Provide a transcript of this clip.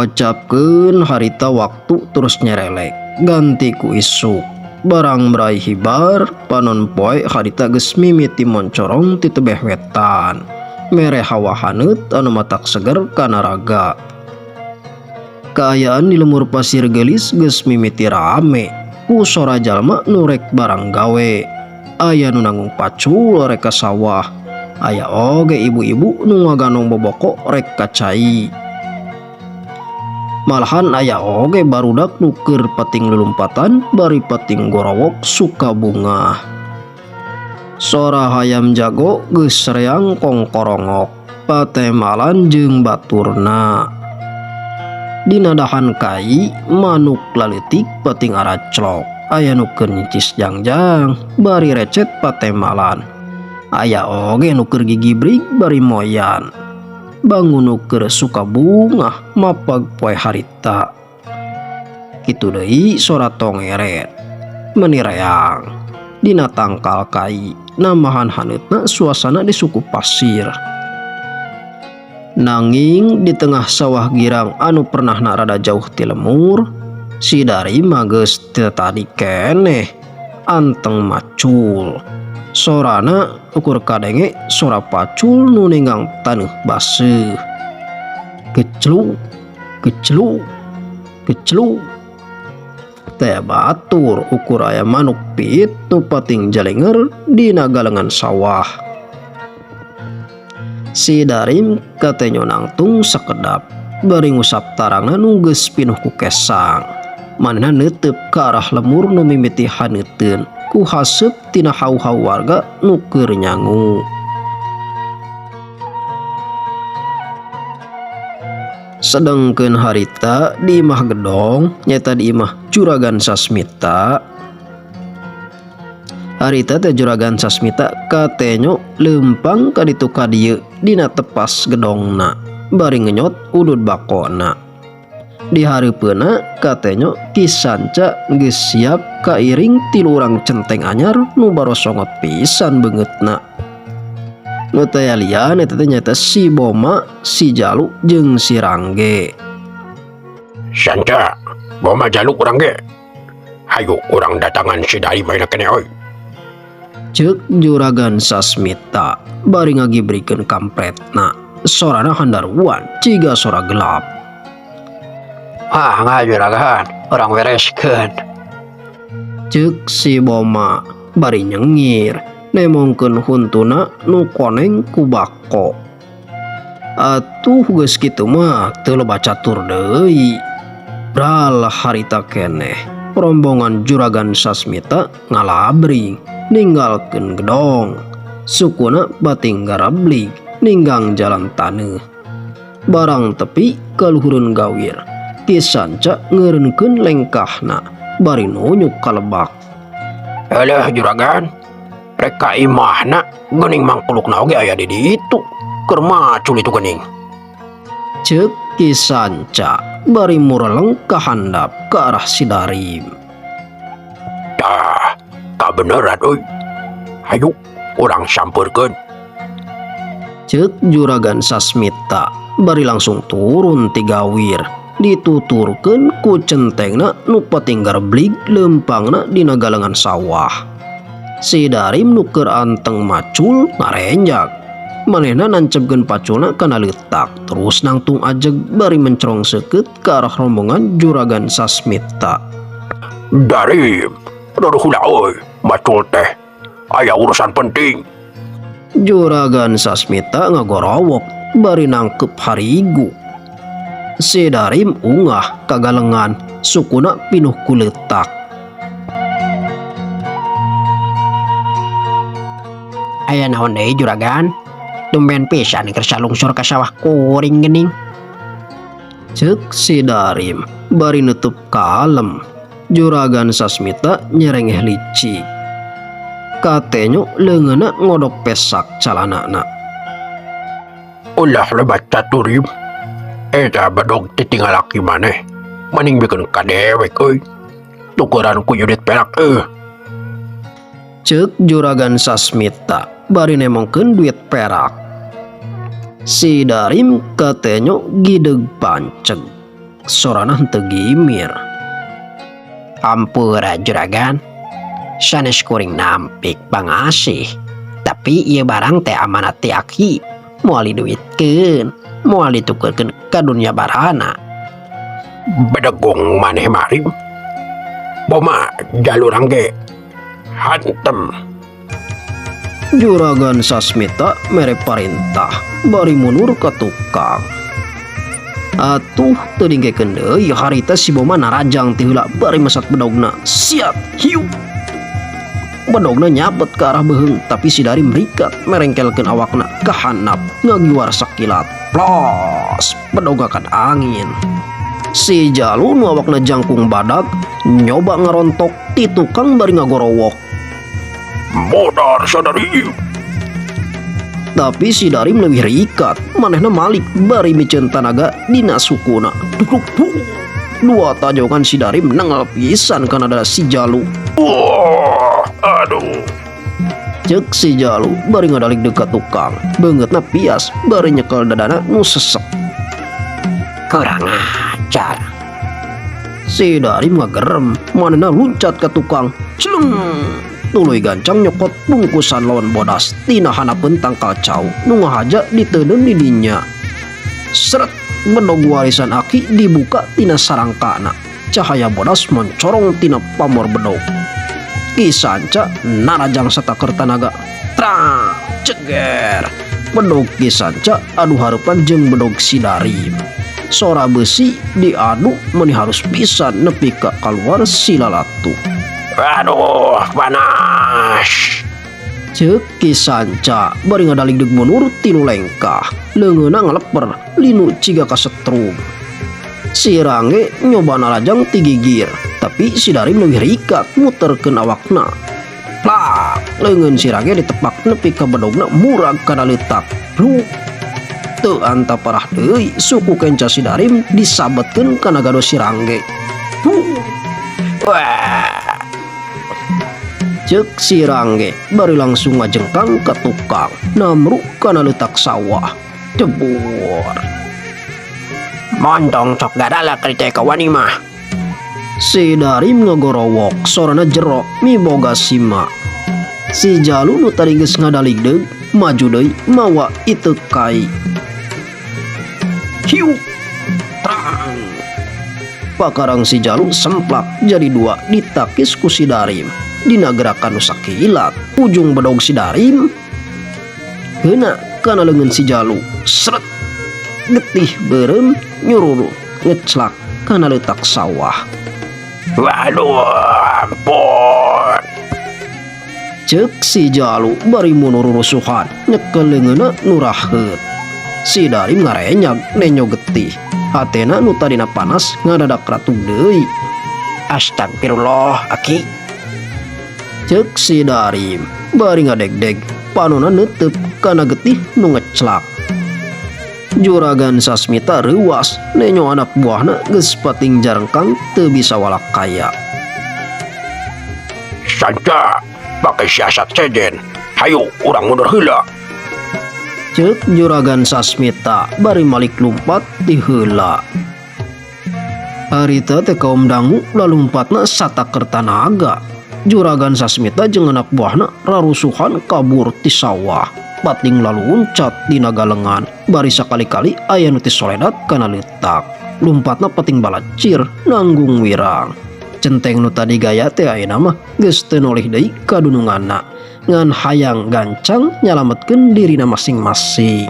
Kocapkeun harita waktu terus nyerelek ganti ku isuk. Barang brai hibar panon poe harita geus mimiti moncorong ti tebeh wetan. Mere hawa haneut anu matak seger kana raga. Kaayaan di lemur Pasir Geulis geus mimiti rame ku sora jalma nu rek barang gawe. Aya nu nanggung pacul rek ka sawah. Aya oge ibu-ibu nu ngaganong boboko rek ka cai. Malahan aya oge barudak nu keur pating lulumpatan bari pating gorowok suka bungah. Sora hayam jago geus reang kongkorongok patemalan jeung baturna. Dina dahan kai manuk laleutik pating araclok. Aya nu keur nyicis jangjang bari recet patemalan. Aya oge nu keur gigibrig bari moyan. Bangun nu keur suka bungah mapag poe harita. Kitu deui sora tongeret meuni reang. Dina tangkal kai nambahan haneutna suasana di suku pasir. Nanging di tengah sawah girang anu pernahna rada jauh ti lemur, si Darim mah geus teu tadi keneh anteng macul. Sorana ukur kadenge sora pacul nu ninggang taneuh baseuh. Kecluk, kecluk, kecluk. Teh batur ukur aya manuk piit nu pating jalenger dina galengan sawah. Si Darim katenyo nangtung sakedap bari ngusap tarangna nu geus pinuh ku kesang. Manehna neuteup ka arah lemur nu mimiti haneuteun ku haseup tina hau-hau warga nu keur nyangu. Sedengkeun harita di imah gedong nyaeta di imah Juragan Sasmita. Harita teh Juragan Sasmita katenyo leumpang ka ditu ka dieu dina tepas gedongna bari ngenyot udud bakona. Di hareupeunna katenyo Ki Sanca geus siap kairing tilu urang centeng anyar nu barosongot pisan beungeutna. Nu taya lian eta teh nyaeta si Boma, si Jalu jeung si Rangge. Sanca, Boma Jalu urang ge. Hayu urang datangan si Darim ayeuna keneh euy. Ceuk Juragan Sasmita bari ngagibrikeun kampretna. Sorana handaruan ciga sora gelap. Ah, nga juragan, urang bereskeun. Ceuk si Boma bari nyengir nemongkeun huntuna nu koneng ku bako. Atuh geus kitu mah teu loba catur deui. Bral harita keneh rombongan Juragan Sasmita ngalabring ninggalkeun gedong. Sukuna bating garablig ninggang jalan taneuh. Barang tepi kaluhureun gawir. Ki Sanca ngeureunkeun lengkahna bari nunyuk ka lebak. Eleh juragan, rek ka imahna geuning mangkulukna oge aya di ditu. Keur macul itu geuning. Ceuk Ki Sanca bari mureleng ka handap ka arah si Darim. Tah, kabeneran euy. Hayu urang sampeurkeun. Ceuk Juragan Sasmita bari langsung turun ti gawir. Dituturkeun ku centengna nu pating garblig leumpangna dina galengan sawah. Si Darim nu keur anteng macul ngarenjak. Manehna nancepkeun paculna kana leutak terus nangtung ajeg bari mencerong seukeut ka arah rombongan Juragan Sasmita. Darim, duduh heula euy, macul teh. Aya urusan penting. Juragan Sasmita ngagorowok bari nangkep harigu. Si Darim ungah kagalengan, sukuna pinuh ku leutak. Aya naon deui juragan? Tumben pisan keur salungsur ka sawah kuring geuning. Ceuk si Darim bari nutup kalem. Juragan Sasmita nyerengeh licik. Katenyo leungeunna ngodok pesak calanana. Ulah lebat caturim. Eta bedog titinggal laki maneh. Maning bikeun ka dewek euy. Tukeran ku unit perak euy. Ceuk Juragan Sasmita bari nemongkeun duit perak. Si Darim katenyo gideg panceg. Sorana henteu gimir. Ampura, Juragan. Sanes kuring nampik pangasih. Tapi ieu barang teh amanat ti aki. Moal diduitkeun, moal ditukerkeun ka dunya barana. Bedegong maneh marim. Boma jalurang ge hantem. Juragan Sasmita mere parentah bari mundur ka tukang. Atuh teu dingkekeun deui, harita si Boma narajang ti heula bari mesat bedogna. Siap, hiu. Bedogna nyabet ke arah beuheung, tapi si Darim rikat merengkelkeun awakna ka handap, ngagiwar sakilat. Plos, bedog kan angin. Si Jalu nu awakna jangkung badag nyoba ngarontok ti tukang bari ngagorowok. Modar, saudari. Tapi si Darim leuwih rikat, manehna malik bari miceun tanaga dina sukuna. Duk duk duk. Dua tajongan si Darim nengal pisan kana dada si Jalu. Wah, aduh. Cek si Jalu bari ngadalig dekat tukang. Beungeutna pias bari nyekel dadana nu sesek. Kurang ajar. Si Darim ngagerem, manehna luncat ke tukang. Celeng. Tuluy gancang nyokot bungkusan lawan bodas tina hanapeun tangkal cau nu ngahaja diteundeun di dinya. Seret, bedog warisan aki dibuka tina sarangkana. Cahaya bodas mencorong tina pamor bedog. Ki Sanca narajang sataker tanaga. Trang, ceger. Bedog Ki Sanca adu hareupan jeung bedog si Darim. Sora besi diadu meuni harus pisan nepi ka kaluar si lalatu. Aduh, panas. Cek Ki Sanca bari ngadaligdeg mundur 3 lengkah. Leungeunna ngaleper linu ciga kasetrum. Si Rangge nyoba narajang ti gigir, tapi si Darim leuwih rikat muterkeun awakna. Plak, leungeun si Rangge ditepak nepi ka bedogna murag kana leutak. Pluk. Teu anta parah deui, suku kenca si Darim disabetkeun kana gado si Rangge. Puh. Wah. Cek si Rangge bari langsung ngajengkang ke tukang, namruk kana leutak sawah. Jebur. Montong sok gadala kerja kawani mah. Si Darim ngagorowok, sorana jero miboga sima. Si Jalu nu tadi geus ngadaligdeug maju deui mawa itu kai. Hiu. Trang. Pakarang si Jalu semplak jadi dua ditakis ku si Darim. Dina gerakan nu sakilat, ujung bedog si Darim kena kana leungeun si Jalu. Seret. Getih beureum nyururu ngeclak kana leutak sawah. Waduh, ampun. Cek si Jalu bari mundur rusuhan nyekel leungeunna nu raheut. Si Darim ngarenyag nenyo getih. Hatena nu tadina panas ngadadak ratug deui. Astagfirullah, aki. Cek si Darim bari ngadegdeg panona neuteub kana getih nu ngeclak. Juragan Sasmita reuwas nenyo anak buahna geus pating jarengkang teu bisa walakaya. Sanca, pakai siasat sejen. Hayu, urang mundur heula. Cek Juragan Sasmita bari malik lumpat ti heula. Harita teh kaum dangu lalumpatna sataker tanaga. Juragan Sasmita jeung anak buahna rarusuhan kabur ti sawah. Pating laluncat dina galengan, bari sakali-kali aya nu tisoledat kana leutak. Lumpatna pating balacir nanggung wirang. Centeng nu tadi gaya teh ayeuna mah geus teu nolih deui ka dununganna. Ngan hayang gancang nyalametkeun dirina masing-masing.